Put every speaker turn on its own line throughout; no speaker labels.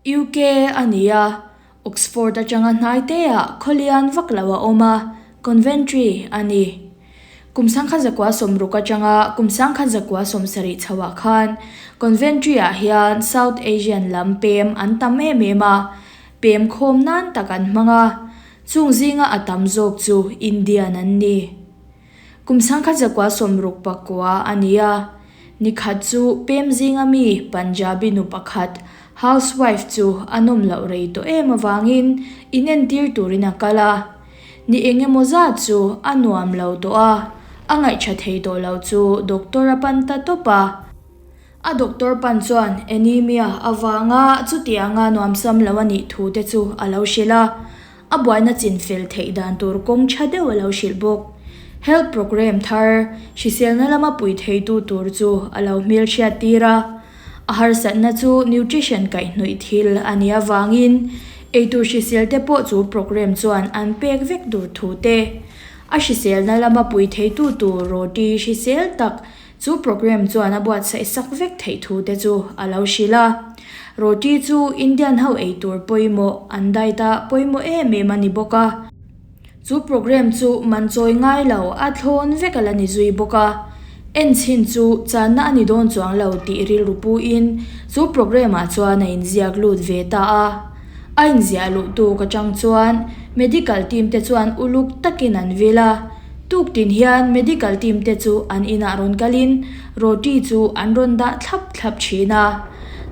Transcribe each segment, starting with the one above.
UK a ni a, Oxford atanga hnai teah khaw lian vak lo a awm a, Coventry a ni. Kum 1960 atanga kum 1970 chhoah khan Coventry ah hian South Asian lam pem an tam em em a, pem khawm nan tak an hmang a, chung zinga a tam zawk chu Indian an ni. Kum 1969 a ni a, nikhat chu pem zinga mi Punjabi nu pakhat, housewife chu a nawm loh rei tawh em avangin inentir turin a kal a. Ni eng emaw zat chu a nuam lo tawh a, a ngaihṭha thei tawh lo chu doctor a pan ta tawp a. A doctor pan chuan anemia avanga chutianga nuamsam lo a nih thu te chu a lo hrilh a. A buaina chinfel theih dan tur kawng tha deuh a lo hrilh bawk. Health programme thar, hriselna lama pui theitu tur chu a lo hmelhriat tir a. A harsatna chu nutrition kaihhnawih thil a nih avangin eitur hrisel te pawh chu programme chuan an pek vek tur thu te, a hriselna lama pui theitu tur roti hrisel tak Chu programme chuan a buatsaih sak vek theih thu te chu a lo hrilh a. Roti chu Indian ho ei tur pawimawh an diet a pawimawh em em a ni bawk a. Chu programme chu man chawi ngai lo a thlawn vek a la ni zui bawk a. En chhin chu channa a ni dawn chuang lo tih rilru puin chu programme ah chuan a inziak lut ve ta a. A inziah luh tuk atang chuan medical team te chuan uluk takin an vil a. Tuk tin hian medical team te chu an inah rawn kalin roti chu an rawn dah thlap thlap thin a.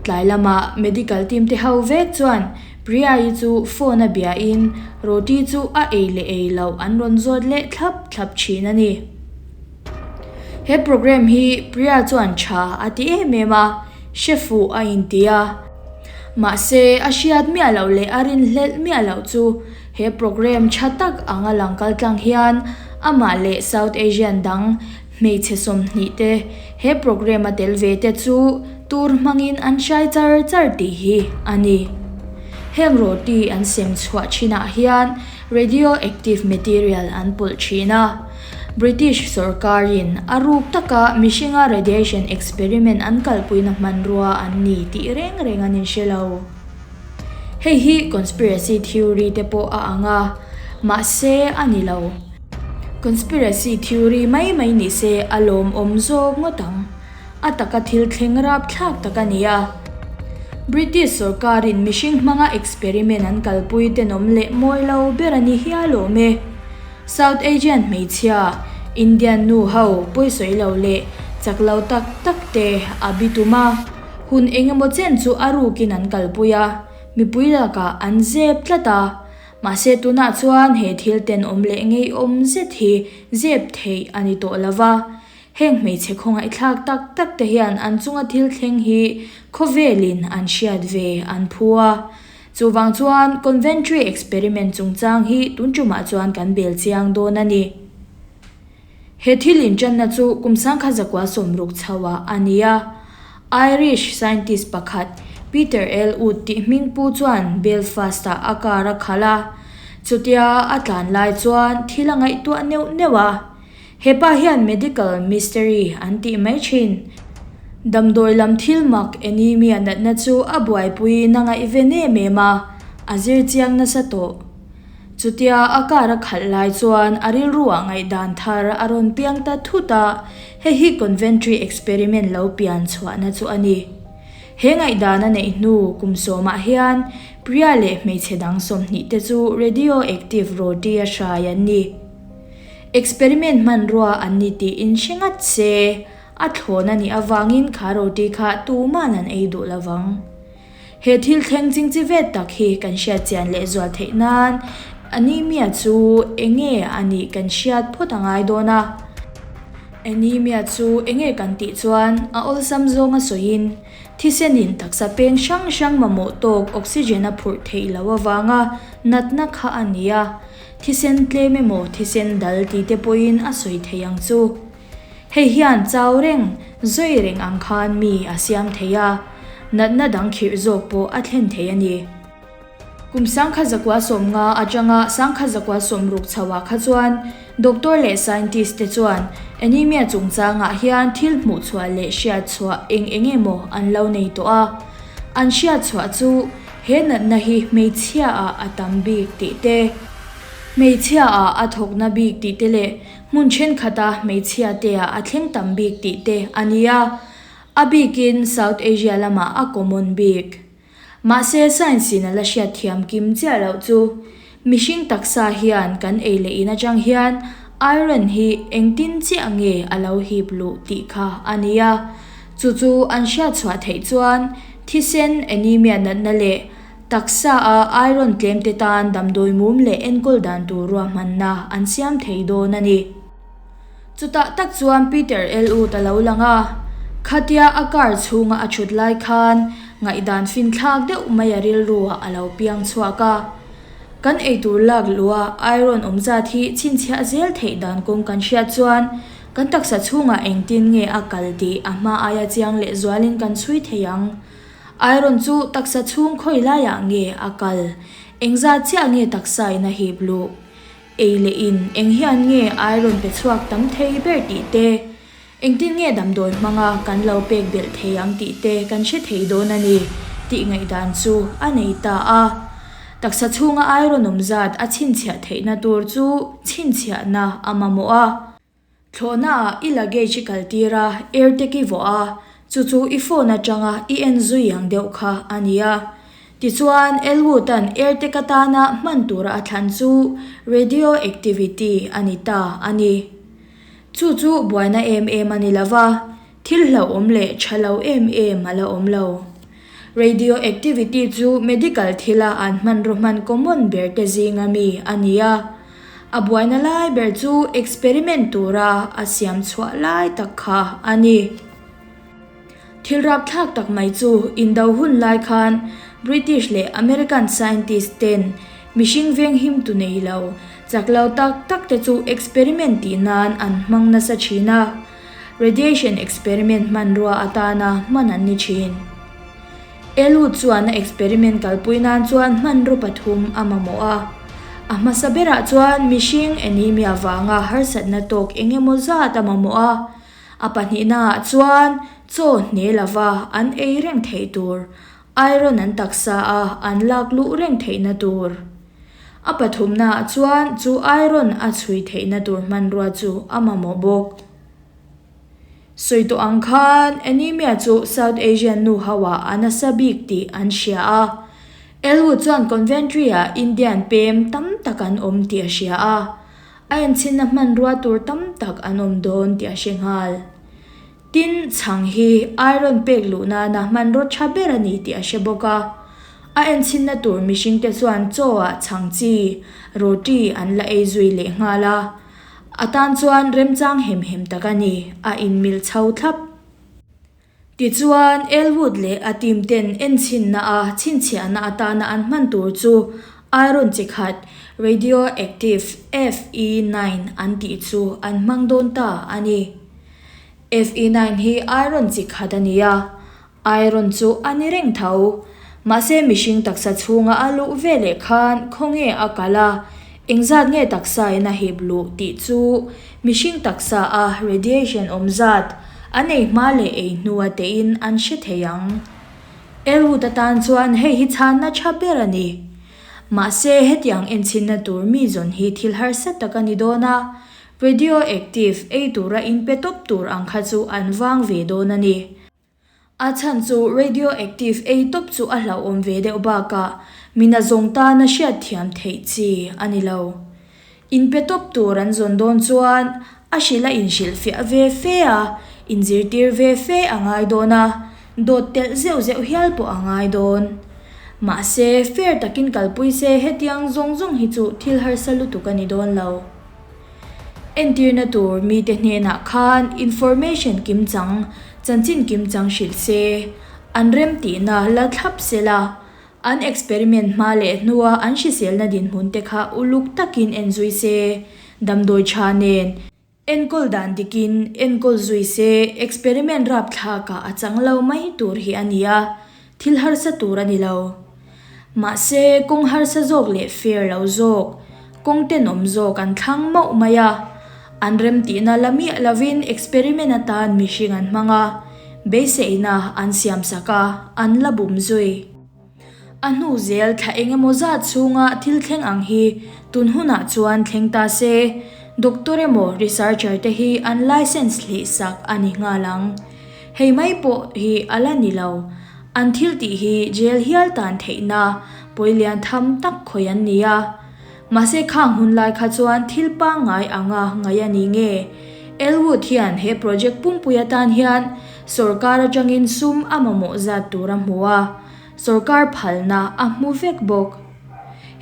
Tlai lamah medical team te ho vek chuan Priya-i chu phone a biain roti chu a ei leh ei loh an rawn zawt leh thlap thlap thin a ni. He programme hi Priya chuan tha a ti em em a, hre fuh a inti a. Mahse a hriat miah loh leh a rinhlelh miah loh chu He programme tha tak anga lang kal tlang hian amah leh South Asian dang hmeichhe 20 te he programme a tel ve te chu tur hmangin an hrai char char tih hi a ni. Heng roti an sem chhuah thinah hian radioactive material an pawlh thin a. British sorkarin a ruk taka mihringa radiation experiment an kalpuina hmanrua an ni tih reng reng an inhre lo. Hei hi conspiracy theory te pawh a ang a, mahse a ni lo. Conspiracy theory mai mai ni se a lawmawm zawk ngawt ang. A taka thil thleng rapthlak tak a ni a. British sorkarin mihring hmanga experiment an kalpui tenawm leh mawi lo ber a ni hial awm e. South Asian hmeichhia, Indian nu ho pawisawi lo leh chak lo tak tak te a bitum a. Hun engemaw chen chu a rukin an kalpui a, mipui lakah an zep tlat a. Mahse tunah chuan he thil tenawm leh ngeiawm zet hi zep theih a ni tawh lo va. Heng hmeichhe khawngaihthlak tak tak te hian an chunga thil thleng hi khawvelin an hriat ve an phu a. Chuvang chuan Conventry experiment chungchang hi tun tumah chuan kan bel chiang dawn a ni. He thil inṭanna chu kum 1960 chhoah a ni a. Irish scientist pakhat Peter Elwood tih hming pu chuan Belfast-ah a car a khalh a. Chutia a tlan lai chuan thil a ngaihtuah neuh neuh a. He pa hian medical mystery an tih mai thin. Damdawi lam thil mak anemia natna chu a buaipuiin a ngaihven em em a, a zir chiang nasa tawh. Chutia a car a khalh lai chuan a rilruah ngaihdan thar a rawn piang ta thut a, hei hi Conventry experiment lo pian chhuahna chu a ni. He ngaihdan a neih hnu kum sawmah hian Priya leh hmeichhe dang 20 te chu radioactive roti a hrai an ni. Experiment hmanrua an ni tiin hre ngat se, a thlawn a nih avangin kha roti kha tuman an ei duh lovang. He thil thleng chingchi vet tak hi kan hriat chian leh zual theih nan anemia chu enge a nih kan hriat phawt a ngai dawn a. Anemia chu enge kan tih chuan a awlsam zawnga sawiin thisenin taksa peng hrang hrang mamawh tawk oxygen a phurh theih loh avanga natna kha a ni a, thisen tlem emaw thisen dal tih te pawhin a sawi thei ang chu. Hei hian chau reng, zawi reng ang khan mi a siam thei a, natna dang khirh zawk pawh a thlen thei a ni. Kum 1950 atanga 1960 chhoah kha chuan doctor leh scientist te chuan anemia chungchangah hian thil hmuhchhuah leh hriatchhuah eng eng emaw an lo nei tawh a. An hriatchhuah chu. He natna hi hmeichhiaah a tam bik tih te, hmeichhiaah a thawkna bik tih te leh hmun thenkhat-a hmeichhiateah a thleng tam bik tih te a ni a. A bikin South Asia lamah a common bik. Mahse science in a la hriat thiam kim chiah loh chu mihring taksa hian kan ei leh in atang hian iron hi engtin chiah nge a lo hip luh tih kha a ni a. Chu chu an hriat chhuah theih chuan thisen anemia natna leh taksa a iron tlem te tan damdawi mum leh enkawl dan tur ruahmanna an siam thei dawn a ni. Chutah tak chuan Peter Elwood a lo lang a, khatia a car chhunga a thut lai khan ngaihdan finthlak deuh mai a rilruah a lo piang chhuak a. Kan eitur lak luh a iron awm zat hi chhinchhiah zel theih dan kawng kan hriat chuan kan taksa chhungah engtin nge a kal tih a hma aia chiang leh zualin kan chhui thei ang. Iron chu taksa chhung khawi laiah nge a kal? Engzat chiah nge taksa in a hip luh? Ei leh in eng hian nge iron pe chhuak tam thei ber tih te, engtin nge damdawi hmanga kan lo pek belh thei ang tih te kan hre thei dawn a ni tih ngaihdan chu a nei ta a. Taksa chhunga iron awm zat a chhinchhiah theihna tur chu chhinchhiahna a mamawh a. Thlawhnaah i luggage i kaltir a, airtag i vawh a, chu chu i phone atanga i en zui ang deuh kha a ni a. Tichuan, Elwood-a'n airtag atana hman tura a thlan chu radio activity a ni ta a ni. Chu chu buaina em em a ni lo va, thil hlauhawm leh tha lo em em a la awm lo. Radio activity chu medical thila an hmanraw hman common ber te zinga mi a ni a. A buaina lai ber chu experiment tura a siam chhuah lai tak kha a ni. Thil rapthlak tak mai chu indo hun lai khan British leh American scientist ten mihring venghim tu nei lo, chak lo tak tak te chu experiment tih nan an hmang nasa thin a, radiation experiment hmanrua atana hman an ni thin. Elwood chuan a experiment kalpui nan chuan hmanraw pathum a mamawh a. A hmasa berah chuan mihring anemia vanga harsatna tawk eng emaw zat a mamawh a. A pahnihnaah chuan chaw hne lova an ei reng theih tur, iron an taksa a an lak luh reng theihna tur. A pathumnaah chuan chu iron a chhui theihna tur hmanrua chu a mamawh bawk. Sawi tawh ang khan anemia chu South Asian nu ho ah a nasa bik tih an hria a. Elwood chuan Conventry ah Indian pem tam tak an awm tih a hria a. A enchhinna hmanrua tur tam tak an awm dawn tih a hre nghal. Tin, chhang hi iron pek luh nana hmanraw tha ber a ni tih a hre bawk a. A enchhinna tur mihringte chuan chaw ah chhang chi, roti an la ei zui leh nghal a. A tan chuan remchang hem hem tak a ni, a inmil chho thlap. Tichuan, Elwood leh a team ten enchhinna a chhinchhiahna atana an hman tur chu iron chi khat, radioactive Fe9 an tih chu an hmang dawn ta a ni. Fe9 hi iron chi khat a ni a, Iron chu a ni reng tho. Mahse mihring taksa chhunga a luh ve leh khan khawnge a kal a, engzat nge taksa in a hip luh tih chu mihring taksa a radiation awm zat an ei hma leh ei hnua tein an hre thei ang. Elwood atan chuan hei hi chhanna tha ber a ni. Mahse hetiang enchhinna tur mi zawn hi thil harsa tak a ni dawn a, radioactive ei tura inpe tawp tur ang kha chu an vang ve dawn a ni. A chhan chu radioactive ei tawp chu a hlauhawm ve deuh bakah mina zawng tana hriatthiam theih chi a ni lo. Inpe tawp tur an zawn dawn chuan a hrilh a inhrilhfiah ve fe a, inzirtir ve fe a ngai dawn a, dawt telh zeuh zeuh hial pawh a ngai dawn. Mahse, fair takin kalpui se hetiang zawng zawng hi chu thil harsa lutuk a ni dawn lo. Entirna tur mite hnenah khan information kimchang, chanchin kimchang hrilh se, an remtihna la thlap se la, an experiment hma leh hnua an hriselna dinhmun te kha uluk takin en zui se, damdawi tha nen enkawl dan dikin enkawl zui se, experiment rapthlakah a chang lo mai tur hi a ni a, thil harsa tur a ni lo. Mahse, kawng harsa zawk leh fair lo zawk, kawng tenawm zawk an thlang mauh mai a. An remtihna la miah lovin experiment atan mihring an hmang a, beiseina an siamsak a, an la bum zui. A hnu zel thla eng emaw zat chhunga thil thleng ang hi tun hunah chuan thleng ta se, doctor emaw researcher te hi an license hlih sak a ni nghal ang. Hei mai pawh hi a la ni lo. An thil tih hi jail hial tan theihna pawi lian tham tak khawih an ni a. Mahse khang hun lai kha chuan thil pangngai anga ngaih a ni nge? Elwood hian he project pumpui atan hian sawrkar atangin sum a mamawh zat tur a hmu a, sawrkar phalna a hmu vek bawk.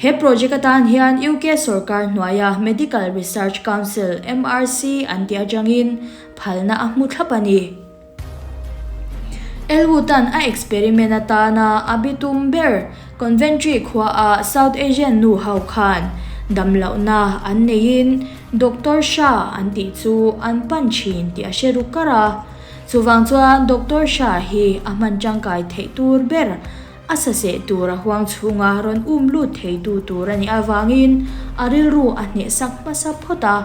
He project atan hian UK sawrkar hnuaia Medical Research Council, MRC, an tih atangin phalna a hmu thlap a ni. Elwood-a'n a experiment atana a bitum ber Conventry khuaah South Asian nu ho khan damlohna an neiin Doctor Shah an tih chu an pan thin tih a hre ru kar a. Chuvang chuan Doctor Shah hi a hman tangkai theih tur ber a saseh tur a huang chhunga rawn um lut theitu tur a nih avangin a rilru a hnehsak hmasa phawt a.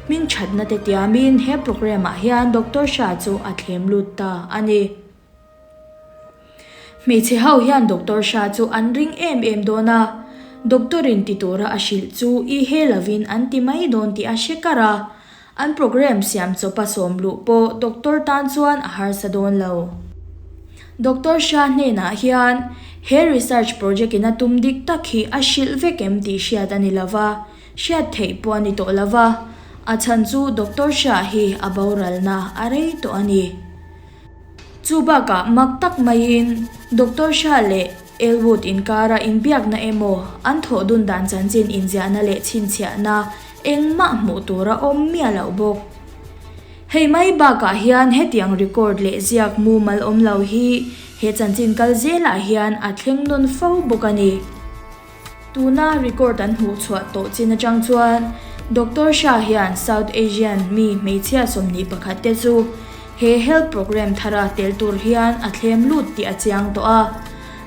Hming thatna te tiamin he programme ah hian Doctor Shah chu a thlem lut ta a ni. Hmeichhe ho hian Doctor Shah chu an ring em em dawn a, Doctor in ti tura a hrilh chu i he lovin an ti mai dawn tih a hre kar a, an programme siam chawpa sawm luh pawh Doctor tan chuan a harsa dawn lo. Doctor Shah hnenah hian he research project in a tum dik tak hi a hrilh vek em tih hriat a ni lova, Hriat theih pawh a ni tawh lo va, a chhan chu Doctor Shah hi a boralna a rei tawh a ni. Chu bakah mak tak maiin Doctor Shah leh Elwood inkara inbiakna emaw an thawh dun dan chanchin inziahna leh chhinchhiahna engmah hmuh tur a awm miah loh bawk. Hei mai bakah hian hetiang record leh ziak mumal awm lo hi he chanchin kal zelah hian a thleng nawn fo bawk a ni. Tuna record an hmuh chhuah tawh chin atang chuan Doctor Shah hian South Asian mi hmeichhia 21 te chu he health programme thara tel tur hian a thlem lut tih a chiang tawh a.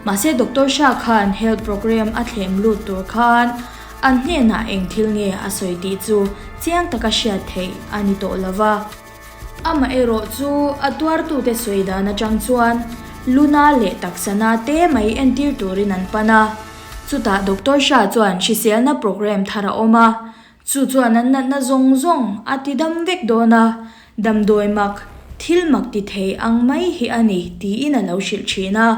Mahse Doctor Shah khan health programme a thlem lut tur khan an hnenah eng thil nge a sawi tih chu chiang taka hriat theih a ni tawh lova. Amaherawh chu a tuartute sawi dan atang chuan Luna leh taksana te mai entir turin an pan a. Chutah Doctor Shah chuan hriselna programme thar a awm a, chu chuan an natna zawng zawng a ti dam vek dawn a, damdawi mak, thil mak ti thei ang mai hi a ni tiin a lo hrilh thin a.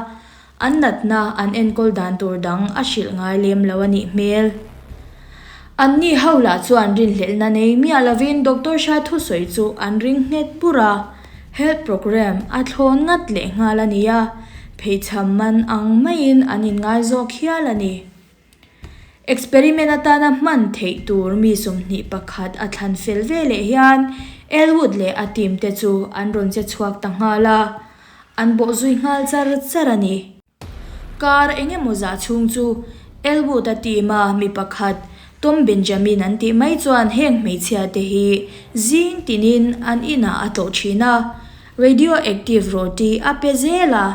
An natna an enkawl dan tur dang a hrilh ngai lem lo a nih hmel. Anni ho lah chuan rinhlelhna nei miah lovin Doctor Shah thusawi chu an ring nghet bur a, health programme a thlawn ngat leh nghal a ni a, pheichham man ang maiin an inngai zawk hial a ni. Experiment atana hman theih tur mi 21 a thlan fel ve leh hian Elwood leh a team te chu an rawn che chhuak ta nghal a. An bawh zui nghal char char a ni. Kar eng emaw zah chhung chu Elwood a team a mi pakhat Tom Benjamin an tih mai chuan heng hmeichhia te hi zing tinin an inah a tlawh thin a, radioactive roti a pe zel a,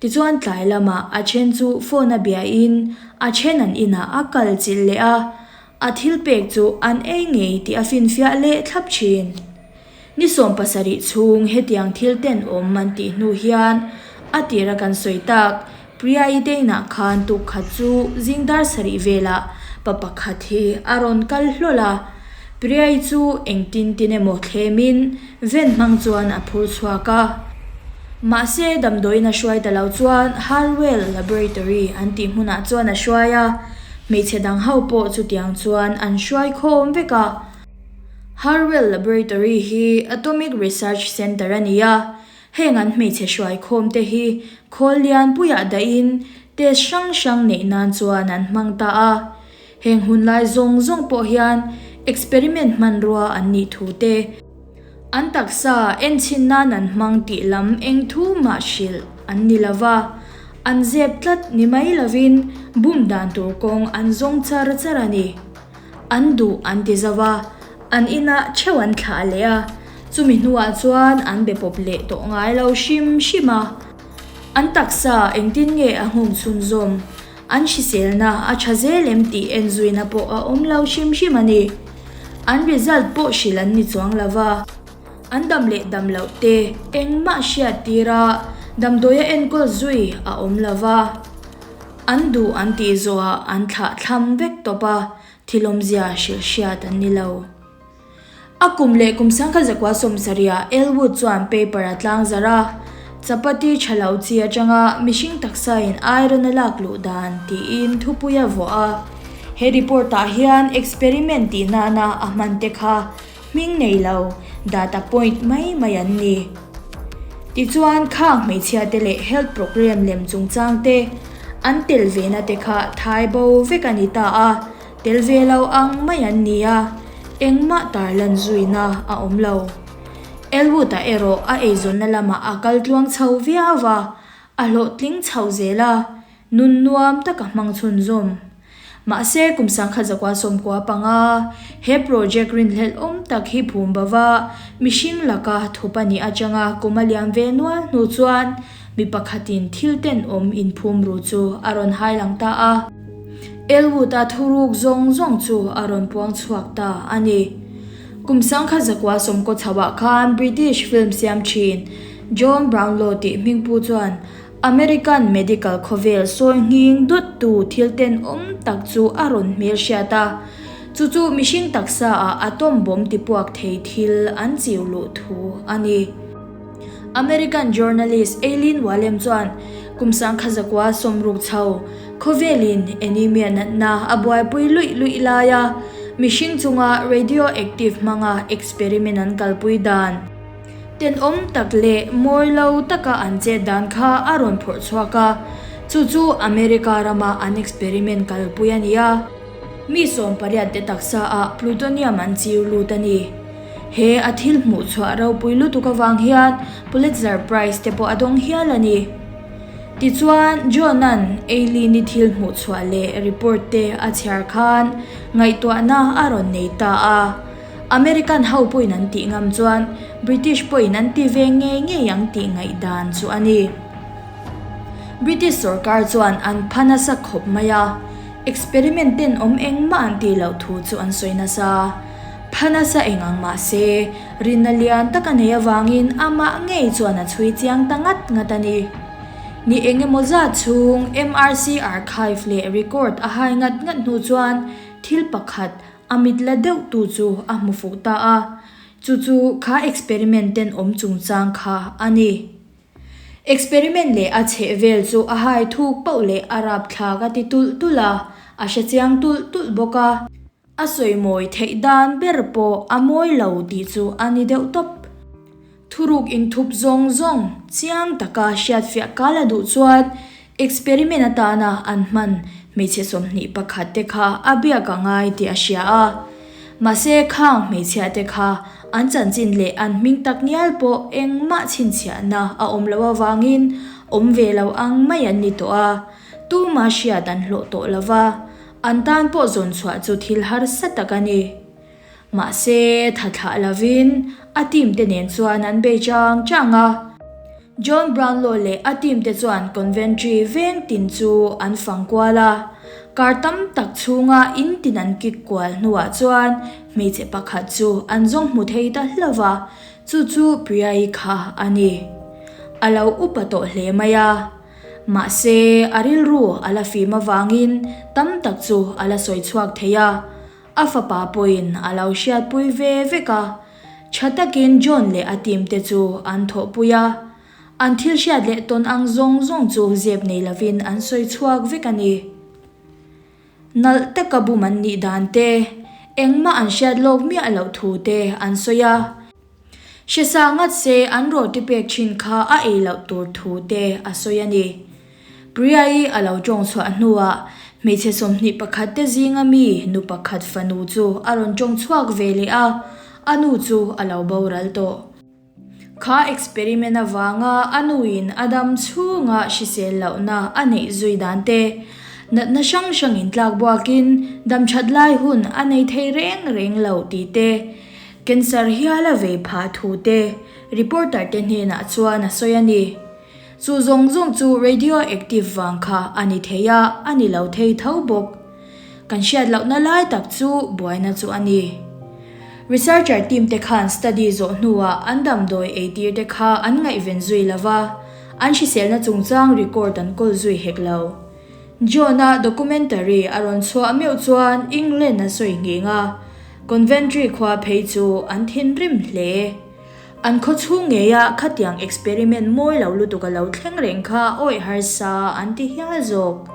tichuan tlai lamah a then chu phone a biain a then an inah a kal chilh leh a, a thil pek chu an ei ngei tih a finfiah leh thlap thin. Ni 70 chhung hetiang thil tenawm an tih hnu hian a tira kan sawi tak Priya-i te inah khan tuk khat chu zing dar sarih velah pa pakhat hi a rawn kal hlawl a. Priya-i chu engtin tin emaw thlemin ven hmang chuan a phur chhuak a. Mahse damdawiin a hruai ta lo chuan Harwell Laboratory an tih hmunah chuan a hruai a, hmeichhe dang ho pawh chutiang chuan an hruai khawm vek a. Harwell Laboratory hi Atomic Research Centre a ni a, heng an hmeichhe hruaikhawm te hi khawl lianpuiah dahin test hrang hrang neih nan chuan an hmang ta a. Heng hunlai zawng zawng pawh hian experiment hmanrua an nih thu te, an taksa enchhin nan an hmang tih lam eng thu mah hrilh an ni lova, an zep tlat ni mai lovin bum dan tur kawng an zawng char char a ni. An duh an ti zo a, an inah theuh an thlah leh a, chumi hnuah chuan an be pawp leh tawh ngai lo hrim hrim a. An taksa engtin nge a nghawng chhunzawm, an hriselna a tha zel em tih enzuina pawh a awm lo hrim hrim a ni. An result pawh hrilh an ni chuang lo va, an dam leh dam loh te engmah hriat tira damdawia enkawl zui a awm lo va. An duh an tih zawhah an thlah thlam vek tawp a, thil awmzia hrilh hriat an ni lo. A kum leh kum 19 70-ah Elwood chuan paper a tlangzarh a, Chapati tha lo chi atanga mihring taksain iron a lak luh dan tiin thupui a vuah a. He report-ah hian experiment tih nana a hman te kha hming nei lo data point mai mai an ni. Tichuan khang hmeichhia te leh health program lem chungchang te an tel ve na te kha thai bo vek a ni ta a, tel ve lo ang mai an ni a, engmah tarlan zuina a awm lo. Elwood-a erawh a eizawnna lamah a kal tluang chho viau a, a hlawhtling chho zel a, Nun nuam tak a hmang chhunzawm. Mahse, kum 1995, he project rinhlelh awm tak hi phum bova mihring laka thup a nih atanga kum a liam ve nual hnu chuan mi pakhatin thil tenawm inphum ru chu a rawn hai lang ta a. Elwood-a thuruk zawng zawng chu a rawn puang chhuak ta a ni. Kum 1990 chhoah khan British film siam thin John Brownlow tih hmingpu chuan American medical khawvel sawi nghing dut tu thil tenawm tak chu a rawn hmel hriat a, chu chu mihring taksa ah atom bomb tipuak thei thil an chiu luh thu a ni. American journalist Eileen Walem chuan kum 1960 chho khawvelin anemia natna a buaipui luih luih laia mihring chunga radioactive hmanga experiment an kalpui dan, Tenawm tak leh mawi lo taka an chet dan kha a rawn phawrh chhuak a, chu chu America rama an experiment kalpui a ni a. Mi 18 te taksa ah plutonium an chiu lut a ni. He a thil hmuh chhuah ropui lutuk avang hian Pulitzer Prize te pawh a dawng hial a ni. Tichuan, John-a'n Eileen-i thil hmuh chhuah leh report te a chhiar khan ngaihtuahna a rawn nei ta a. American ho pawhin an tih ngam chuan British pawhin an ti ve ngei ngei ang tih ngaihdan chu a ni. British sorkar chuan an pha nasa khawp mai a, experiment ten awm engmah an tih loh thu chu an sawi nasa. Pha nasa eng ang mah se, rinna lian tak a nei avangin amah ngei chuan a chhui chiang ta ngat ngat a ni. Ni eng emaw zat chhung MRC archive leh record a hai ngat ngat hnu chuan thil pakhat A mit la deuh tu chu a hmu fuh ta a, chu chu kha experiment ten awm chungchang kha a ni. Experiment leh a chheh vel chu a hai thuk pauh leh a rapthlak a ti tulh tulh a, a hre chiang tulh tulh bawk a. A sawi mawi theih dan ber pawh a mawi lo tih chu a ni deuh tawp. Thuruk inthup zawng zawng chiang taka hriatfiah kal a duh chuan experiment atana an hman hmeichhe 21 te kha a biak a ngai tih a hria a. Mahse khang hmeichhia te kha an chanchin leh an hming tak ngial pawh engmah chhinchhiahna a awm loh avangin awm ve lo ang mai an ni tawh a, tuma hriat an hlawh tawh lova, an tan pawh zawn chhuah chu thil harsa tak a ni. Mahse, tha thlah lovin a team te nen chuan an bei chang chang a. John Brownlow leh a team te chuan Conventry veng tin chu an fang kual a. Kar tam tak chhunga in tin an kik kual hnuah chuan hmeichhe pakhat chu an zawng hmu thei ta hlauh va, chu chu Priya-i kha a ni. A lo upa tawh hle mai a. Mahse, a rilru a la fim avangin tam tak chu a la sawi chhuak thei a. A fapa pawhin a lo hriatpui ve vek a, tha takin John leh a team te chu an thawhpui a, an thil hriat leh tawn ang zawng zawng chu zep nei lovin an sawi chhuak vek a ni. Nalh taka bum an nih dan te, engmah an hriat lawk miah loh thu te an sawi a. Hre sa ngat se an roti pek thin kha a ei loh tur thu te a sawi a ni. Priya-i a lo tawng chhuah hnuah hmeichhe 21 te zinga mi nu pakhat fanu chu a rawn tawng chhuak ve leh a, a nu chu a lo boral tawh. Kha experiment avanga a nuin a dam chhunga hrisel lohna a neih zui dan te, natna hrang hrangin tlak buakin dam that lai hun a nei thei reng reng lo tih te, Cancer hial a vei phah thu te reporter te hnenah chuan a sawi a ni. Chu zawng zawng chu radioactive vang kha a ni thei a, a ni lo thei tho bawk. Kan hriat lohna lai tak chu buaina chu a ni. Researcher team te khan study zawh hnuah an damdawi eitir te kha an ngaihven zui lo va, an hriselna chungchang record an kawl zui hek lo. John-a documentary a rawn chhuah meuh chuan England a sawi nghing a, Conventry khua phei chu an thinrim hle. An khaw chhung ngeia khatiang experiment mawi lo lutuk a lo thleng reng kha awih harsa an ti hial zawk.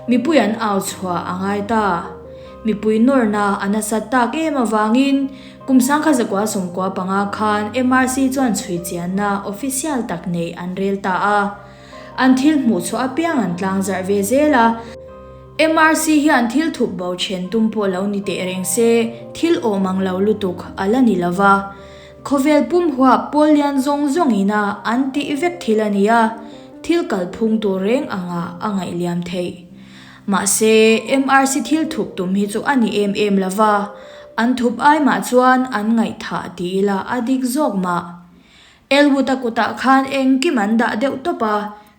Mipui an au chhuah a ngai ta. Mipui nawrna a nasat tak em avangin kum 1995 khan MRC chuan chhui chianna official tak neih an rel ta a. An thil hmuh chhuah apiang an tlang zarh ve zel a. MRC hian thil thup bo then tum pawh lo ni teh reng se, thil awm ang lo lutuk a la ni lo va. Khawvel pum huap pawl lian zawng zawng ina an tih vek thil a ni a, thil kalphung tur reng anga a ngaih liam theih. Mahse, MRC thil thup tum hi chu a ni em em lo va, an thup ai mah chuan an ngaihthah ti ila a dik zawk mah. Elwood-a kutah khan engkim an dah deuh tawp a,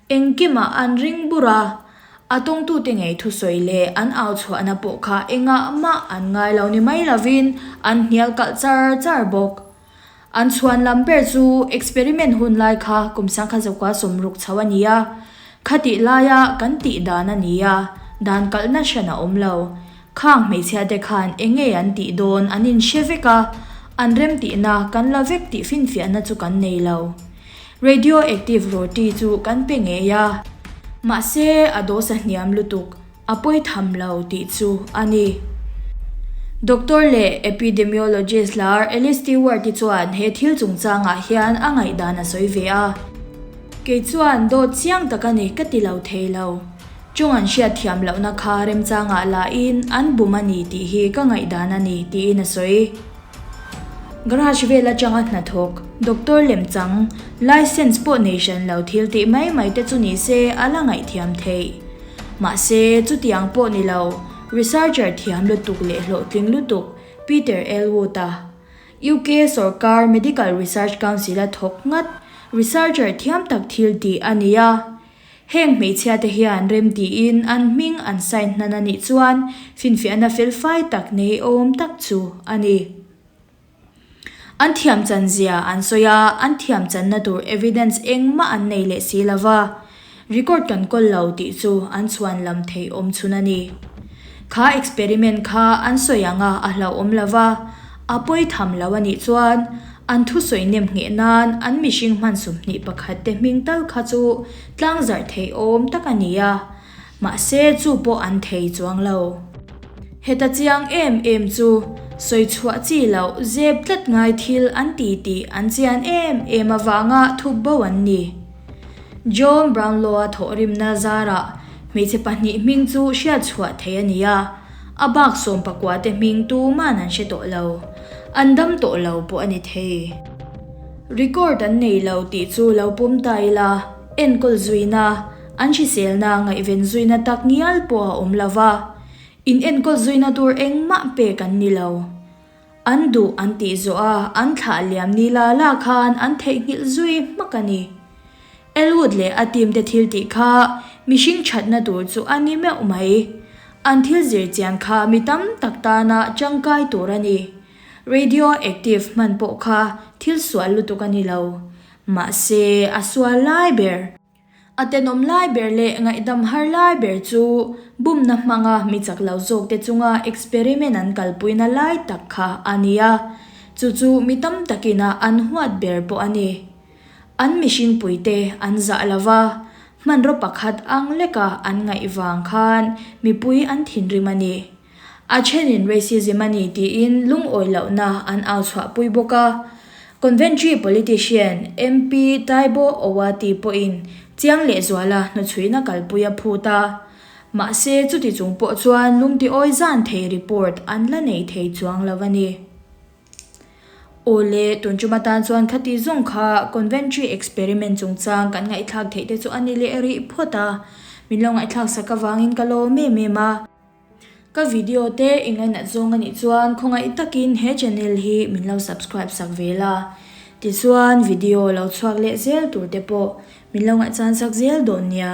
engkimah an ring bur a. A tawngtute ngei thusawi leh an au chhuahna pawh kha engah mah an ngai lo ni mai lovin an hnial kalh char char bawk. An chhuan lam ber chu experiment hun lai kha kum 1960 chho a ni a, khatih laia kan tih dan a ni a, dan kalhna hran a awm lo. Khang hmeichhia te khan eng nge an tih dawn an inhre vek a, an remtihna kan la vek tih finfiahna chu kan nei lo. Radioactive roti chu kan pe ngei a, mahse a dose a hniam lutuk, a pawi tham lo tih chu a ni. Doctor leh epidemiologist lar Alice Stewart-i chuan he thil chungchangah hian a ngaihdan a sawi ve a. Kei chuan dawt chiang tak a ni ka ti lo thei lo. Chung an hriat thiam lohna kha remchangah lahin an bum a ni tih hi ka ngaihdan a ni, tiin a sawi. Garage vel atanga hnathawk, doctor lemchang, licence pawh nei hran lo thil tih mai mai te chu ni se a la ngaihthiam theih. Mahse, chutiang pawh ni lo, researcher thiam lutuk leh hlawhtling lutuk Peter Elwood-a, UK sawrkar Medical Research Council-a thawk ngat researcher thiam tak thil tih a ni a. Heng hmeichhia te hian rem tiin an hming an sign hnan a nih chuan finfiahna felfai tak nei awm tak chu a ni. An thiam chan zia an sawi a, an thiam channa tur evidence engmah an nei leh si lo va, record kan kawl lo tih chu an chhuan lam theih awm chhun a ni. Kha experiment kha an sawi ang a a hlauhawm lo va, a pawi tham lo a nih chuan an thusawi nem ngheh nan an mihring hman 21 te hming tal kha chu tlang zarh theih awm tak a ni a, mahse chu pawh an thei chuang lo. Heta chiang em em chu sawi chhuah chi loh zep tlat ngai thil an ti tih an chian em em avanga thup bo an ni. John Brownlow-a thawhrimna zarah hmeichhe pahnih hming chu hriat chhuah theih a ni a, a bak sawmpakua te hming tuman an hre tawh lo. An dam tawh lo pawh a ni thei. Record an nei lo tih chu lo pawm ta ila, enkawl zuina, an hriselna ngaihven zuina tak ngial pawh a awm lo va, in enkawl zuina tur engmah pek an ni lo. An duh an tih zawh a, an thlah liam ni la la khan an theihnghilh zui hmak a ni. Elwood leh a team te thil tih kha mihring thatna tur chu a ni meuh mai. An thil zir chian kha mi tam tak tana tangkai tur a ni. Radioactive hman pawh kha thil sual lutuk a ni lo. Mahse, a sual lai ber. A tenawm lai ber leh ngaihdam har lai ber chu bumna hmanga mi chak lo zawkte chunga experiment an kalpuina lai tak kha a ni a, chu chu mi tam takina an huat ber pawh a ni. An mihringpuite an zah lo va, hmanraw pakhat ang leka an ngaih vang khan mipui an thinrim a ni. A thenin racism a ni tiin lungawi lohna an au chhuahpui bawk a. Conventry politician MP Taibo Owati pawhin chiang lehzuala hnuchhuina kalpui a phut a. Mahse, chuti chung pawh chuan lungtiawi zan thei report an la nei thei chuang lo a ni. Awle, tun tum atan chuan khati zawng kha Conventry experiment chungchang kan ngaihthlak theih te chu a ni leh rih phawt a. Min lo ngaihthlak sak avangin ka lawm em em a. Ka video te i ngainat zawng a nih chuan khawngaih takin he channel hi min lo subscribe sak ve la. Tichuan video lo chhuak leh zel tur te pawh min lo ngaihchan sak zel dawn nia.